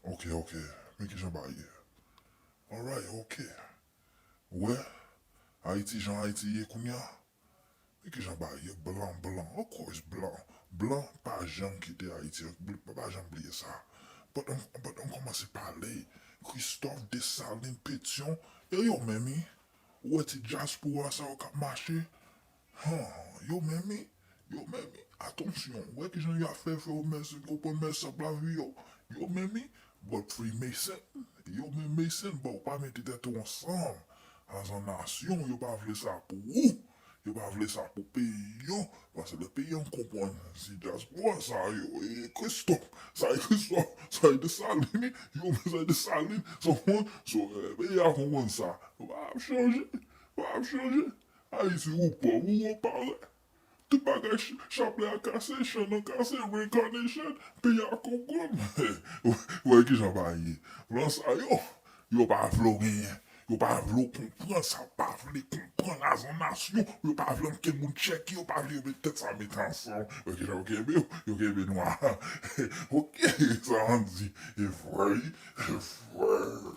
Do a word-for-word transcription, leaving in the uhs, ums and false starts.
Ok, ok. Men kijan bagay ye. Alright, ok. Ou wè, Ayiti, jan Ayiti ye kounye a, men kijan bagay ye, blan, blan, of course, blan. Blan pa janm kite Ayiti, bl- pa janm bliye sa. But on, but on kòmanse pale, Christophe, Desalin, Petyon, e yo menm, wi. Ou wè ti dyaspora sa yo k ap mache, han, yo menm, wi. Yo menm, wi. Atansyon, ou wè kijan y ap fè, fè yo mèsi, konprann mèsi ap lavi yo. Yo menm, wi. But Freemason, yo menm Mason, bon, ou pa mete tèt ou ansanm. As a nasyon, yo pa vle sa pou ou. Yo pa vle sa pou peyi yo. Paske lè peyi an konprann, si dyaspora sa yo, e Christophe, sa e Christophe, sa e Desalin, yo menm sa e Desalin, so, so, eh, peyi a konprann sa. Yo pa ap chanje, yo pa ap chanje. Ayiti, ou pòv, ou, ou parè. Tout bagay, ch- chaplè a kase, chenn nan kase, reincarnation, peyi a konprann. Ou wè kijan bagay ye. Blan sa yo, yo pa vle w genyen. Yo pa vle w konprann sa, pa vle konprann as a nasyon. Yo pa vle ankenn moun tcheke, yo pa vle yo met tèt sa met ansanm. Yo kenbe, yo kenbe nou a. Ok, sa an di, e vre, e vre.